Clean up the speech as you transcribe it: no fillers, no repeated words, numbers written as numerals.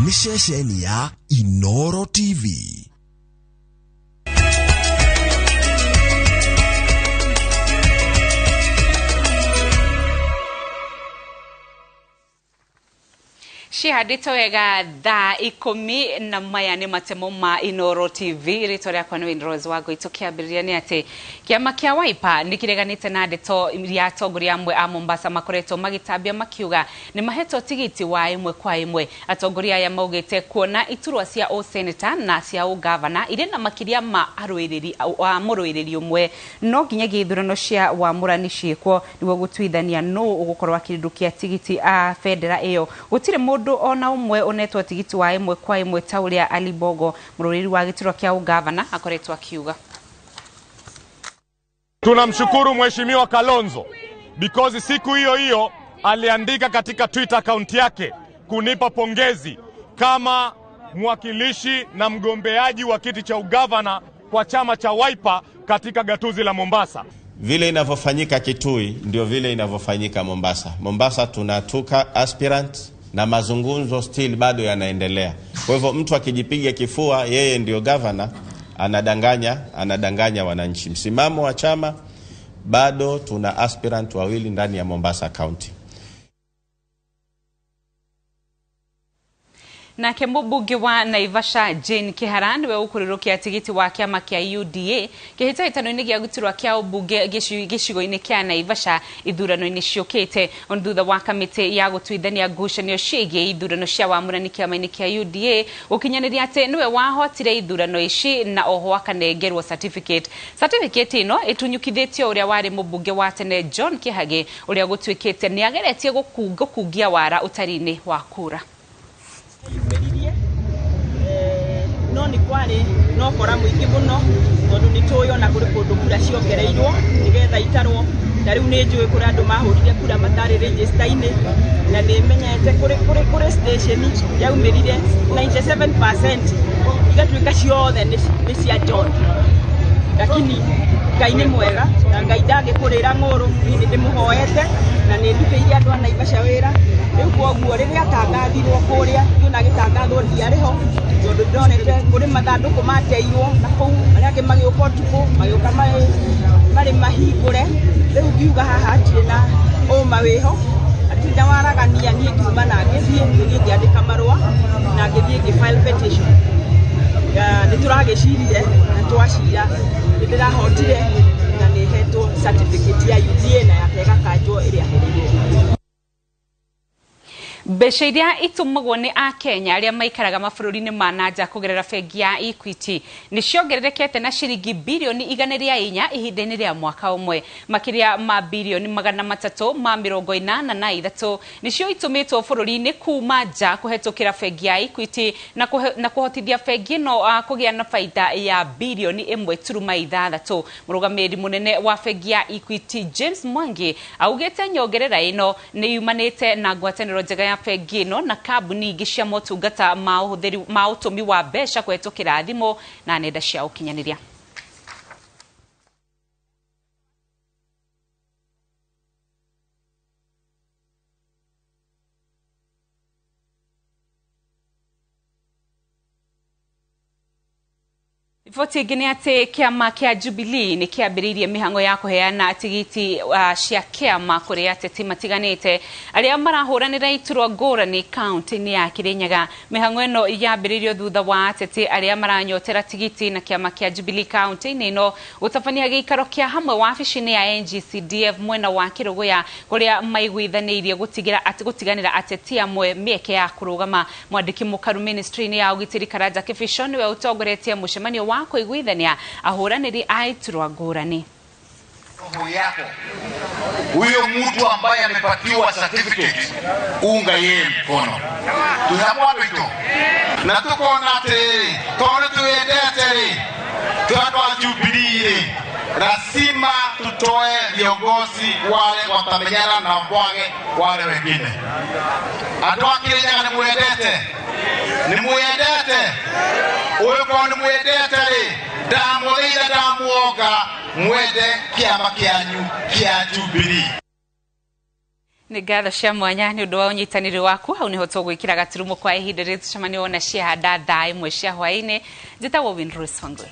Nĩ ceceni ya Inoro TV. Cihandĩtwo wega thaa 10 na maya nĩ matemo ma Inoro TV. Rĩtwa rĩakwa nĩ Wayne Rose Wangũi. Tũkĩambĩrĩria nĩ atĩ kĩama kĩa Wiper nĩ kĩreganĩte na ndeto iria atongoria amwe a Mombasa makoretwo magĩtambia makiuga nĩ mahetwo tigiti wa ĩmwe kwa ĩmwe. Atongoria aya maugĩte kuona iturwa cia ũseneta na cia ũgavana irĩ na makĩria ma arũĩrĩri wa mũrũĩrĩri ũmwe, no nginyagia ithurano cia wamũrani ciĩkwo nĩguo gũtuithania nũ ũgũkorwo akĩrindũkia tigiti a bendera ĩyo. Gũtirĩ mũndũ ona ũmwe ũnetwo tigiti wa ĩmwe kwa ĩmwe ta ũrĩa Ali Bongo, mũrũĩrĩri wa gĩturwa kĩa ũgavana, akoretwo akiuga. Tunamshukuru Mheshimiwa Kalonzo because siku hiyo hiyo aliandika katika Twitter account yake kunipa pongezi kama mwakilishi na mgombeaji wa kiti cha ugavana kwa chama cha Wiper katika gatuzi la Mombasa. Vile inavyofanyika Kitui ndio vile inavyofanyika Mombasa. Mombasa tunatuka aspirant na mazungumzo still bado yanaendelea. Kwa hivyo mtu akijipiga kifua yeye ndio governor, anadanganya wananchi. Msimamo wa chama, bado tuna aspirant wawili ndani ya Mombasa County. Nake mũmbunge wa Naivasha Jane Kihara nĩwe ũkũrũrũkia tigiti wa kĩama kĩa UDA kĩhĩtahĩtano-inĩ gĩa gĩturwa kĩa ũmbunge gĩcigo-inĩ kĩa Naivasha ithurano-inĩ ciũkĩte. Ona thutha wa kamĩtĩ ya gũtuithania ngucanio ciĩgiĩ ithurano cia wamũrani kĩama-inĩ kĩa UDA gũkinyanĩria atĩ nĩwe wahotire ithurano ici na oho akanengerwo certificate. Certificate ĩno ĩtunyukithĩtio ũrĩa warĩ mũmbunge wa tene John Kĩhagĩ, ũrĩa gũtuĩkĩte nĩ ageretie gũkungia wara ũtari-inĩ wa kura. No nĩ kwarĩ no kora mũingĩ mũno tondũ nĩ tũĩ ona kũrĩ kũndũ kura ciongereirwo nĩgetha itarwo. Ta rĩu nĩ njũĩ kũrĩ andũ mahũrire kura matarĩ register-inĩ, na nĩ menyete kũrĩ station yaumĩrire 97% igatuĩka ciothe nĩ cia John. Lakini Ngai nĩ mwega na Ngai ndangĩkũrĩra ng'ũrũ, niĩ nĩ ndĩmũhoete na nĩ ndutĩire andũ a Naivasha wĩra. Rĩu koguo rĩrĩa atangathirwo kũrĩa, ngĩona agĩtangathwo ndiarĩ ho tondũ ndonete kũrĩ mathandũkũ mateirwo na kũu, arĩa angĩ magĩũka ũtukũ, magĩũka marĩ mahingũre. Rĩu ngiuga haha hatirĩ na ũma wĩho, hatirĩ na waragania. Niĩ ngiuma na ngĩthiĩ ngĩandĩka marũa na ngĩthiĩ ngĩ file petition. Nĩ tũragĩcirire na twacira, nĩ ndĩrahotire na nĩ hetwo certificate ya UDA na yake ĩgakanjwo ĩrĩa hereirwo. Mbeca iria itumagwo nĩ akenya arĩa maikaraga mabũrũri-inĩ ma nanja kũgerera bengi ya Equity nĩ ciongererekete na ciringi birioni 104 ihinda-inĩ rĩa mwaka ũmwe. Makĩria ma birioni 383 nĩcio itũmĩtwo bũrũri-inĩ kuma nja kũhetũkĩra bengi ya Equity na kũhotithia bengi ĩno kũgĩa na baida ya birioni 1.6. Mũrũgamĩrĩri mũnene wa bengi ya Equity James Mwangi augĩte nyongerera ĩno nĩ yumanĩte na ngwatanĩro njega ya bengi ĩno na kambuni ingĩ cia motungata ma ũhũthĩri ma ũtũmi wa mbeca kũhetũkĩra thimũ na nenda cia ũkinyanĩria. Riboti ĩngĩ nĩ atĩ kĩama kĩa Jubilee nĩ kĩambĩrĩirie mĩhang'o ya kũheana tigiti cia kĩama kũrĩ ateti matiganĩte arĩa marahũranĩra iturwa ngũrani kaunti-inĩ ya Kirinyaga. Mĩhang'o ĩno yambĩrĩirio thutha wa ateti arĩa maranyotera tigiti na kĩama kĩa Jubilee kaunti-inĩ ĩno gũtabania gĩikaro kĩa hamwe wabici-inĩ ya NGCDF mwena wa Kĩrũgũya kũrĩa maiguithanĩirie gũtiganĩra ateti amwe mĩeke ya kũrũgama. Mwandĩki mũkaru ministry-inĩ ya ũgitĩri Karanja Kĩbico nĩwe ũtongoretie mũcemanio wa kũiguithania ahũranĩri a iturwa ngũrani. Yako huyo mtu ambaye amepatiwa certificate, unga yeye mkono tunamwambia tu na tukona atiriri tondu twendete ri twandu a Jubilee lazima tutoe viongozi wale watamenyana na mbwage wale wengine. Andu a Kirinyaga ni mwendete, ni mwendete uyu ko ni mwendete ri ndamũthaitha ndamuonga mwende kĩama kĩanyu kĩa Jubilee. Nĩ ngatho cia mwanya nĩ ũndũ wa ũnyitanĩri waku. Hau nĩho tũgwĩkĩra gaturumo kwa ihinda rĩrĩ. Tũcemanie wona ciahanda thaa 1 cia hwaĩ-inĩ. Njĩtagwo Winrose Wangui.